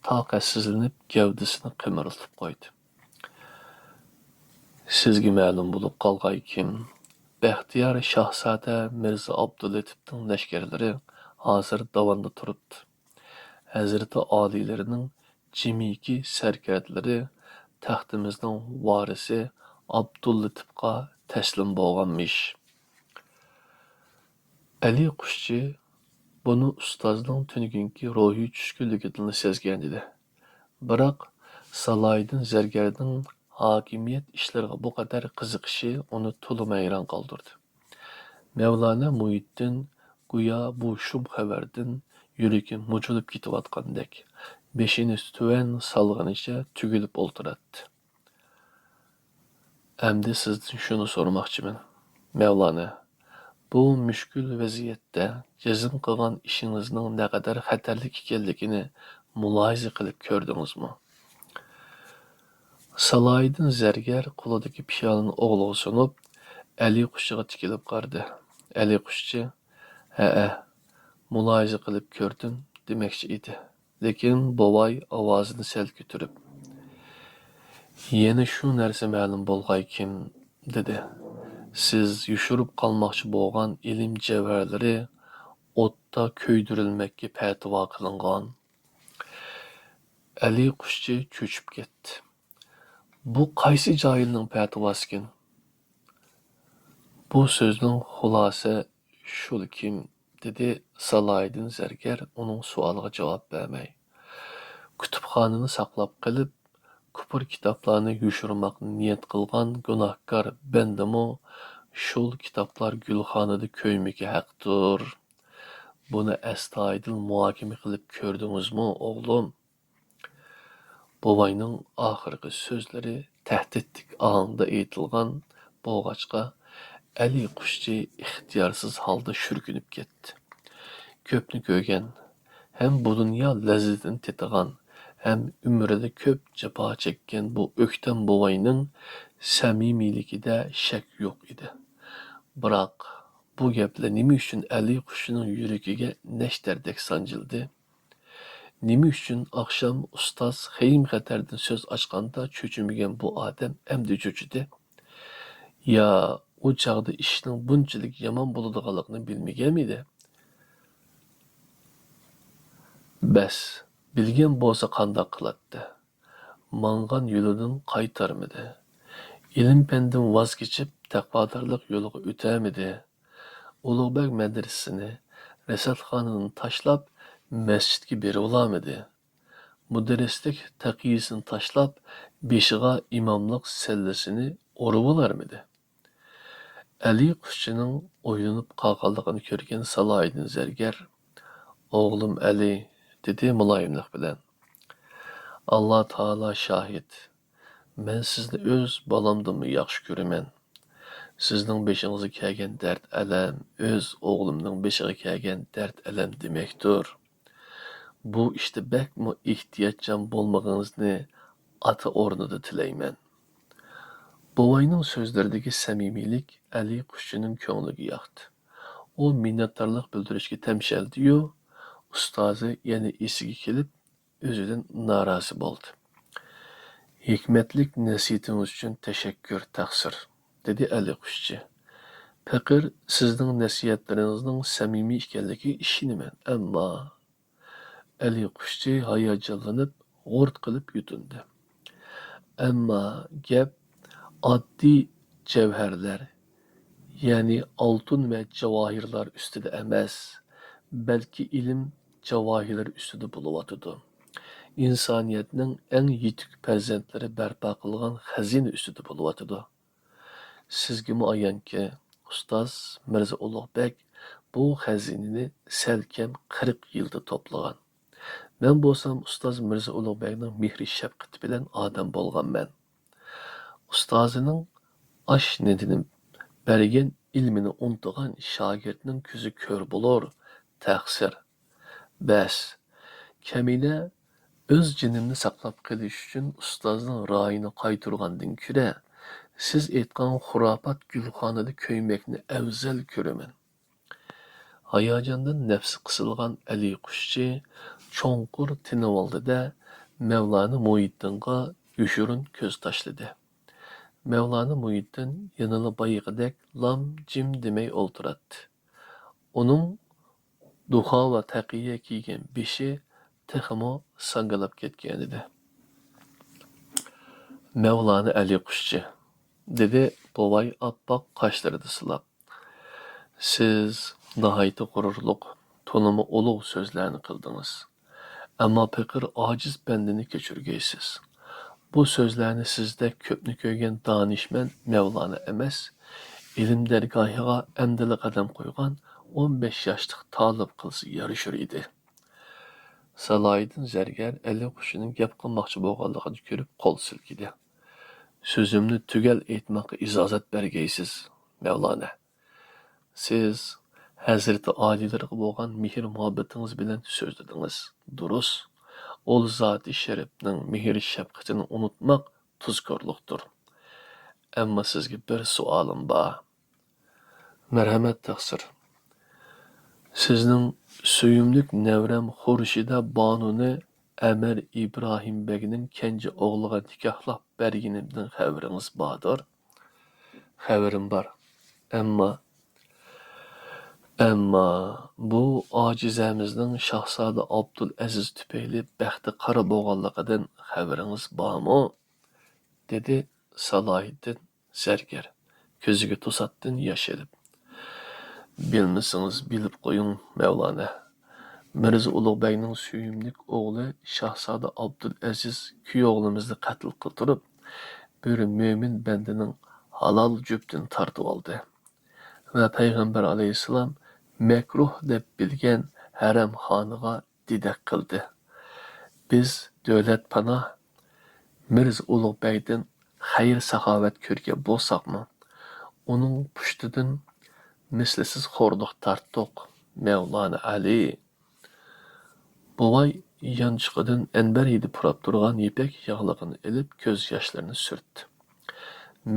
تاقەتسىزلىنىپ، گەۋدىسىنى قىمىرلىتىپ قويدى. سىزگە مەلۇم بولۇپ قالغايكىن، بەختىيار شاھزادە مىرزا ئابدۇللېتىپنىڭ لەشكەرلىرى ھازىر داۋاندا تۇرۇپتۇ. ھەزرىتى ئالىيلىرىنىڭ جىمىكى سەركەردىلىرى تەختىمىزنىڭ ۋارىسى ئابدۇللېتىپقا تەسلىم بولغانمىش. ئەلى قۇشچى بۇنى ئۇستازنىڭ تۈنۈگۈنكى روھىي چۈشكۈنلۈكىدىنلا سەزگەنىدى. بىراق، سالاھىدىن زەرگەرنىڭ ھاكىمىيەت ئىشلىرىغا بۇ قەدەر قىزىقىشى ئۇنى تولىمۇ ھەيران قالدۇردى. مەۋلانا مۇھىتدىن گويا بۇ شۇم خەۋەردىن يۈرىكى مۇجۇلۇپ كېتىۋاتقاندەك، بېشىنى تۆۋەن سالغىنىچە تۈگۈلۈپ ئولتۇراتتى. ئەمدى سىزدىن شۇنى سورىماقچىمەن، مەۋلانا، بۇ مۈشكۈل ۋەزىيەتتە جەزم قىلغان ئىشىڭىزنىڭ نەقەدەر خەتەرلىك ئىكەنلىكىنى مۇلاھىزە قىلىپ كۆردىڭىزمۇ؟ سالاھىدىن زەرگەر قولىدىكى پىيالىنى ئوغلىغا سۇنۇپ، ئەلى قۇشچىغا تىكىلىپ قارىدى. ئەلى قۇشچى، ھەئە، مۇلاھىزە قىلىپ كۆردۈم، دېمەكچى ئىدى. لېكىن بوۋاي ئاۋازىنى سەل كۆتۈرۈپ، يەنە شۇ نەرسە مەلۇم بولغايكىن، دېدى. سىز يوشۇرۇپ قالماقچى بولغان ئىلىم جەۋھەرلىرى ئوتتا كۆيدۈرۈلمەككە پەتىۋا قىلىنغان. ئەلى قۇشچى چۆچۈپ كەتتى. بۇ قايسى جاھىلنىڭ پەتىۋاسىكىن؟ بۇ سۆزنىڭ خۇلاسە شۇلىكىم، دېدى سالاھىدىن زەرگەر ئۇنىڭ سوئالىغا جاۋاب بەرمەي. كۇتۇپخانىنى ساقلاپ قېلىپ، كۇپۇر كىتابلارنى يوشۇرماقنى نىيەت قىلغان گۇناھكار بەندىمۇ شۇل كىتابلار گۈلخانىدا كۆيمىكى ھەقتۇر. بۇنى ئەستايىدىل مۇھاكىمە قىلىپ كۆردىڭىزمۇ، ئوغلۇم؟ بوۋاينىڭ ئاخىرقى سۆزلىرى تەھدىتلىك ئاھاڭدا ئېيتىلغان بولغاچقا، ئەلى قۇشچى ئىختىيارسىز ھالدا شۈركۈنۈپ كەتتى. كۆپنى كۆرگەن، ھەم بۇ دۇنيا لەززىتىنى تېتىغان، ھەم ئۆمرىدە كۆپ جاپا چەككەن بۇ ئۆكتەم بوۋاينىڭ سەمىمىيلىكىدە شەك يوق ئىدى. بىراق، بۇ گەپلەر نېمە ئۈچۈن ئەلى قۇشچىنىڭ يۈرىكىگە نەشتەردەك سانجىلدى؟ نېمە ئۈچۈن ئاخشام ئۇستاز خېيىم-خەتەردىن سۆز ئاچقاندا چۆچۈمىگەن بۇ ئادەم ئەمدى چۆچۈدى؟ يا ئۇ چاغدا ئىشنىڭ بۇنچىلىك يامان بولىدىغانلىقىنى بىلمىگەنمىدى؟ بەس، بىلگەن بولسا قانداق قىلاتتى؟ ماڭغان يولىدىن قايتارمىدى؟ ئىلىم-پەندىن ۋاز كېچىپ، تەقۋادارلىق يولىغا ئۆتەرمىدى؟ ئۇلۇغبەگ مەدرىسىسىنى، رەسەتخانىنى تاشلاپ، مەسچىتكە بېرىۋالارمىدى؟ مۇدەررىسلىك تەقىيىسىنى تاشلاپ، بېشىغا ئىماملىق سەللىسىنى ئورىۋالارمىدى؟ ئەلى قۇشچىنىڭ ئويلىنىپ قالغانلىقىنى كۆرگەن سالاھىدىن زەرگەر، ئوغلۇم ئەلى، دېدى مۇلايىملىق بىلەن، ئاللا تائالا شاھىت، مەن سىزنى ئۆز بالامدىنمۇ ياخشى كۆرىمەن. سىزنىڭ بېشىڭىزغا كەلگەن دەرد-ئەلەم ئۆز ئوغلۇمنىڭ بېشىغا كەلگەن دەرد-ئەلەم دېمەكتۇر. بۇ ئىشتا بەكمۇ ئېھتىياتچان بولمىقىڭىزنى ئاتا ئورنىدا تىلەيمەن. بوۋاينىڭ سۆزلىرىدىكى سەمىمىيلىك ئەلى قۇشچىنىڭ كۆڭلىگە ياقتى. ئۇ مىننەتدارلىق بىلدۈرۈشكە تەمشەلدى-يۇ، ئۇستازى يەنە ئېسىگە كېلىپ، ئۆزىدىن نارازى بولدى. ھېكمەتلىك نەسىھىتىڭىز ئۈچۈن تەشەككۈر، تەقسىر، دېدى ئەلى قۇشچى. پېقىر سىزنىڭ نەسىھەتلىرىڭىزنىڭ سەمىمىي ئىكەنلىكىگە ئىشىنىمەن، ئەمما، ئەلى قۇشچى ھاياجانلىنىپ، غۇرت قىلىپ يۇتۇندى. ئەمما گەپ ئاددىي جەۋھەرلەر، يەنى ئالتۇن ۋە جاۋاھىرلار ئۈستىدە ئەمەس، بەلكى ئىلىم جاۋاھىرلىرى ئۈستىدە بولۇۋاتىدۇ. ئىنسانىيەتنىڭ ئەڭ يېتىك پەرزەنتلىرى بەرپا قىلغان خەزىنە ئۈستىدە بولۇۋاتىدۇ. سىزگىمۇ ئايانكى، ئۇستاز مىرزا ئۇلۇغ بەگ بۇ خەزىنىنى سەلكەم قىرىق يىلدا توپلىغان. مەن بولسام ئۇستاز مىرزا ئۇلۇغ بەگنىڭ مېھرى-شەپقىتى بىلەن ئادەم بولغانمەن. ئۇستازىنىڭ ئاش-نېنىنى بەرگەن، ئىلمىنى ئۇنتۇغان شاگىرتنىڭ كۆزى كۆر بولۇر، تەقسىر. بەس، كەمىنە ئۆز جېنىمنى ساقلاپ قېلىش ئۈچۈن ئۇستازنىڭ رايىنى قايتۇرغاندىن كۆرە، سىز ئېيتقان خۇراپات گۈلخانىدا كۆيمەكنى ئەۋزەل كۆرىمەن. ھاياجاندىن نەپسى قىسىلغان ئەلى قۇشچى چوڭقۇر تىنىۋالدى-دە، مەۋلانا مۇھىتدىنغا يوشۇرۇن كۆز تاشلىدى. مەۋلانا مۇھىتدىن يەنىلا بايىقىدەك لام-جىم دېمەي ئولتۇراتتى. ئۇنىڭ دۇخا ۋە تەقىيە كىيگەن بېشى تېخىمۇ ساڭگىلاپ كەتكەنىدى. مەۋلانا ئەلى قۇشچى، دېدى بوۋاي ئاپئاق قاشلىرىدا سىلاپ. سىز ناھايىتى غۇرۇرلۇق، تولىمۇ ئۇلۇغ سۆزلەرنى قىلدىڭىز. ئەمما پېقىر ئاجىز بەندىنى كەچۈرگەيسىز. بۇ سۆزلەرنى سىزدەك كۆپنى كۆرگەن دانىشمەن مەۋلانا ئەمەس، ئىلىم دەرگاھىغا ئەمدىلا قەدەم قويغان ئون بەش ياشلىق تالىپ قىلسا يارىشۇر ئىدى. سالاھىدىن زەرگەر ئەلى قۇشچىنىڭ گەپ قىلماقچى بولغانلىقىنى كۆرۈپ قول سىلكىدى. سۆزۈمنى تۈگەل ئېيتماققا ئىجازەت بەرگەيسىز، مەۋلانا. سىز ھەزرىتى ئالىيلىرىغا بولغان مېھىر-مۇھەببىتىڭىز بىلەن سۆزلىدىڭىز. دۇرۇس. ئۇل زاتى شەرىپنىڭ مېھىر-شەپقىتىنى ئۇنتۇماق تۇزكورلۇقتۇر. ئەمما سىزگە بىر سوئالىم بار. مەرھەمەت، تەقسىر. سىزنىڭ سۆيۈملۈك نەۋرەم خۇرشىدە بانۇنى ئەمىر ئىبراھىم بەگنىڭ كەنجى ئوغلىغا نىكاھلاپ بەرگىنىمدىن خەۋىرىڭىز باردۇر؟ خەۋىرىم بار. ئەمما، ئەمما بۇ ئاجىزەمىزنىڭ شاھزادە ئابدۇلئەزىز تۈپەيلى بەختى قارا بولغانلىقىدىن خەۋىرىڭىز بارمۇ؟ دېدى سالاھىدىن زەرگەر كۆزىگە توساتتىن ياش ئېلىپ. بىلمىسىڭىز بىلىپ قويۇڭ، مەۋلانا. مىرزا ئۇلۇغ بەگنىڭ سۆيۈملۈك ئوغلى شاھزادە ئابدۇلئەزىز كۈيئوغلىمىزنى قەتل قىلدۇرۇپ، بىر مۆمىن بەندىنىڭ ھالال جۈپتىنى تارتىۋالدى ۋە پەيغەمبەر ئەلەيھىسسالام مەكرۇھ دەپ بىلگەن ھەرەمخانىغا دېدەك قىلدى. بىز دۆلەتپاناھ مىرزا ئۇلۇغ بەگدىن خەير-ساخاۋەت كۆرگەن بولساقمۇ، ئۇنىڭ پۇشتىدىن مىسلىسىز خورلۇق تارتتۇق، مەۋلانا ئەلى. بوۋاي يانچۇقىدىن ئەنبەر ھىدى پۇراپ تۇرغان يىپەك ياغلىقىنى ئېلىپ، كۆز ياشلىرىنى سۈرتتى.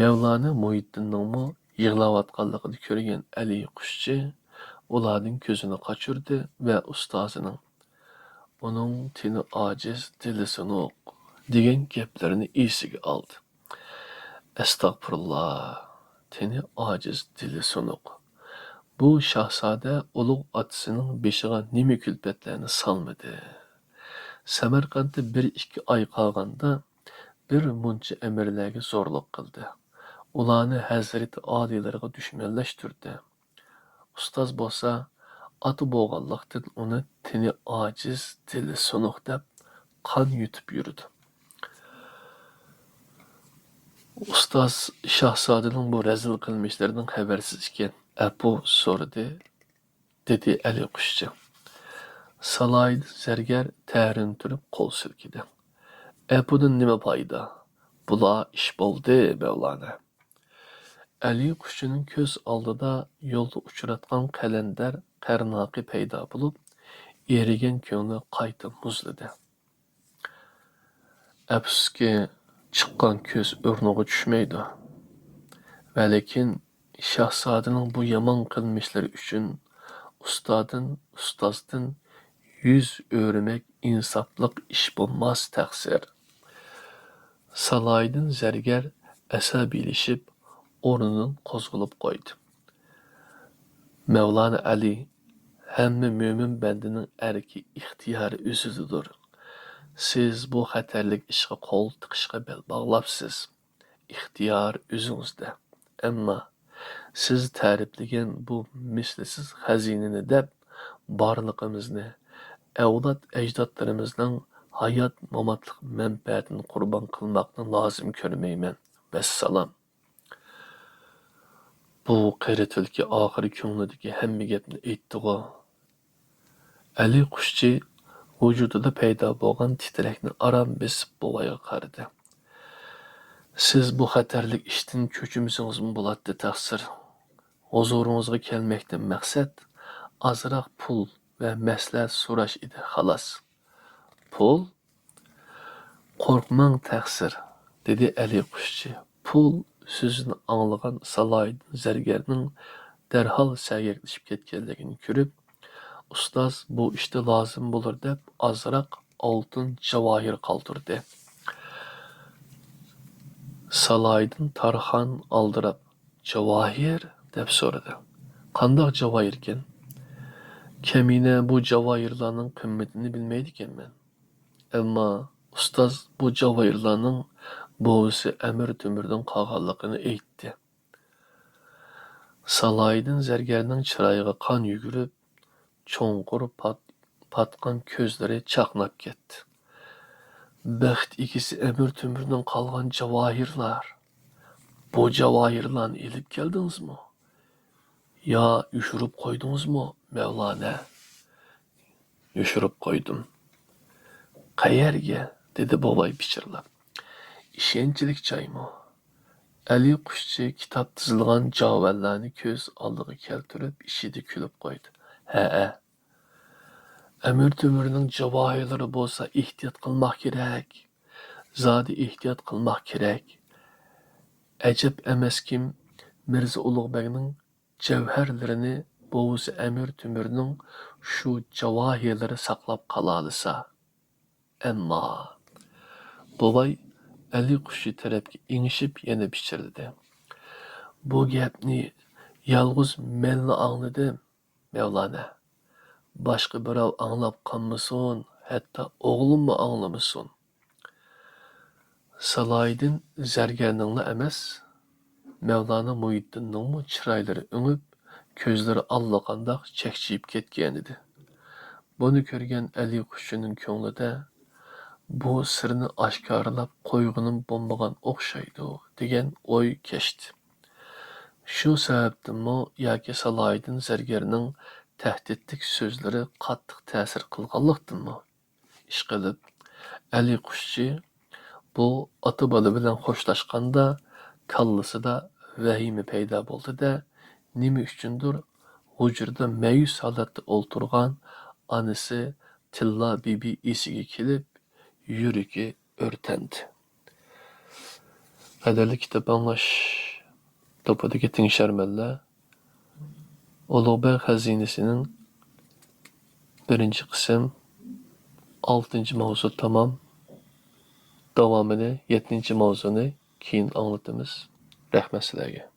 مەۋلانا مۇھىتدىننىڭمۇ يىغلاۋاتقانلىقىنى كۆرگەن ئەلى قۇشچى ئۇلاردىن كۆزىنى قاچۇردى ۋە ئۇستازىنىڭ «ئۇنىڭ تېنى ئاجىز، دىلى سۇنۇق» دېگەن گەپلىرىنى ئېسىگە ئالدى. ئەستەغپۇرۇللا، تېنى ئاجىز، دىلى سۇنۇق. بۇ شاھزادە ئۇلۇغ ئاتىسىنىڭ بېشىغا نېمە كۈلپەتلەرنى سالمىدى؟ سەمەرقەنتتە بىر ئىككى ئاي قالغاندا، بىر مۇنچە ئەمىرلەرگە زورلۇق قىلدى. ئۇلارنى ھەزرىتى ئالىيلىرىغا دۈشمەنلەشتۈردى. ئۇستاز بولسا، ئاتا بولغانلىقتىن ئۇنى تېنى ئاجىز، دىلى سۇنۇق دەپ قان يۇتۇپ يۈرىدۇ. ئۇستاز شاھزادىنىڭ بۇ رەزىل قىلمىشلىرىدىن خەۋەرسىز ئىكەن، ئەپۇ سورىدى، دېدى ئەلى قۇشچى. سالاھىدىن زەرگەر تەرىنى تۈرۈپ قول سىلكىدى. ئەپۇدىن نېمە پايدا؟ بۇلار ئىش بولدى، مەۋلانا. ئەلى قۇشچىنىڭ كۆز ئالدىدا يولدا ئۇچراتقان قەلەندەر قەرناقى پەيدا بولۇپ، ئېرىگەن كۆڭلى قايتا مۇزلىدى. ئەپسۇسكى، چىققان كۆز ئورنىغا چۈشمەيدۇ. ۋەلىكىن، شاھزادىنىڭ بۇ يامان قىلمىشلىرى ئۈچۈن ئۇستادىن، ئۇستازدىن يۈز ئۆرۈمەك ئىنساپلىق ئىش بولماس، تەقسىر. سالاھىدىن زەرگەر ئەسەبىيلىشىپ، ئورنىدىن قوزغىلىپ قويدى. مەۋلانا ئەلى، ھەممە مۆمىن بەندىنىڭ ئەركى، ئىختىيارى ئۆزىدىدۇر. سىز بۇ خەتەرلىك ئىشقا قول تىقىشقا بەل باغلاپسىز. ئىختىيار ئۆزىڭىزدە. ئەمما سىز تەرىپلىگەن بۇ مىسلىسىز خەزىنىنى دەپ، بارلىقىمىزنى، ئەۋلاد ئەجدادلىرىمىزنىڭ ھايات-ماماتلىق مەنپەئەتىنى قۇربان قىلماقنى لازىم كۆرمەيمەن. ۋەسسالام. بۇ قېرى تۈلكە ئاخىرى كۆڭلىدىكى ھەممە گەپنى ئېيتتىغۇ. ئەلى قۇشچى ۋۇجۇدىدا پەيدا بولغان تىترەكنى ئاران بېسىپ بوۋايغا قارىدى. سىز بۇ خەتەرلىك ئىشتىن چۆچۈمىسىڭىزمۇ بولاتتى، تەقسىر. ھۇزۇرىڭىزغا كەلمەكتىن مەقسەت ئازراق پۇل ۋە مەسلىھەت سوراش ئىدى، خالاس. پۇل؟ قورقماڭ، تەقسىر، دېدى ئەلى قۇشچى. پۇل سۆزىنى ئاڭلىغان سالاھىدىن زەرگەرنىڭ دەرھال سەگەكلىشىپ كەتكەنلىكىنى كۆرۈپ، ئۇستاز بۇ ئىشتا لازىم بولۇر دەپ ئازراق ئالتۇن جاۋاھىر قالدۇردى. سالاھىدىن تارخان ئالدىراپ، جاۋاھىر؟ دەپ سورىدى. قانداق جاۋاھىركەن؟ كەمىنە بۇ جاۋاھىرلارنىڭ قىممىتىنى بىلمەيدىكەنمەن. ئەمما ئۇستاز بۇ جاۋاھىرلارنىڭ بوۋىسى ئەمىر تۆمۈردىن قالغانلىقىنى ئېيتتى. سالاھىدىن زەرگەرنىڭ چىرايىغا قان يۈگۈرۈپ، چوڭقۇر پات-، پاتقان كۆزلىرى چاقناپ كەتتى. بەخت ئىگىسى ئەمىر تۆمۈردىن قالغان جاۋاھىرلار. بۇ جاۋاھىرلارنى ئېلىپ كەلدىڭىزمۇ؟ يا يوشۇرۇپ قويدىڭىزمۇ، مەۋلانە؟ يوشۇرۇپ قويدۇم. قەيەرگە؟ دېدى بوۋاي پىچىرلاپ. ئىشەنچلىك جايمۇ؟ ئەلى قۇشچى كىتاب تىزىلغان جاۋەنلەرنى كۆز ئالدىغا كەلتۈرۈپ، ئىچىدە كۈلۈپ قويدى. ھەئە. ئەمىر تۆمۈرنىڭ جاۋاھىرلىرى بولسا ئېھتىيات قىلماق كېرەك. زادى ئېھتىيات قىلماق كېرەك. ئەجەب ئەمەسكىن، مىرزا ئۇلۇغ بەگنىڭ جەۋھەرلىرىنى بوۋىسى ئەمىر تۆمۈرنىڭ شۇ جاۋاھىرلىرى ساقلاپ قالالىسا. ئەمما بوۋاي ئەلى قۇشچى تەرەپكە ئېڭىشىپ يەنە پىچىرلىدى. بۇ گەپنى يالغۇز مەنلا ئاڭلىدىم، مەۋلانە. باشقا بىراۋ ئاڭلاپ قالمىسۇن، ھەتتا ئوغلۇممۇ ئاڭلىمىسۇن. سالاھىدىن زەرگەرنىڭلا ئەمەس، مەۋلانا مۇھىتدىننىڭمۇ چىرايلىرى ئۆڭۈپ، كۆزلىرى ئاللىقانداق چەكچىيىپ كەتكەنىدى. بۇنى كۆرگەن ئەلى قۇشچىنىڭ كۆڭلىدە، بۇ سىرنى ئاشكارىلاپ قويغىنىم بولمىغان ئوخشايدۇ، دېگەن ئوي كەچتى. شۇ سەۋەبتىنمۇ ياكى سالاھىدىن زەرگەرنىڭ تەھدىتلىك سۆزلىرى قاتتىق تەسىر قىلغانلىقتىنمۇ، ئىشقىلىپ، ئەلى قۇشچى بۇ ئاتا-بالا بىلەن خوشلاشقاندا كاللىسىدا ۋەھىمە پەيدا بولدى-دە، نېمە ئۈچۈندۇر ھۇجرىدا مەيۈس ھالەتتە ئولتۇرغان ئانىسى تىللا بىبى ئېسىگە كېلىپ، يۈرىكى ئۆرتەندى. قەدىرلىك كىتاب ئاڭلاش توپىدىكى تىڭشەرمەنلەر، ئۇلۇغبەگ خەزىنىسىنىڭ بىرىنچى قىسىم، ئالتىنچى ماۋزۇ تامام. داۋامىنى، يەتتىنچى ماۋزۇنى كېيىن ئاڭلىتىمىز. رەھمەت سىلەرگە.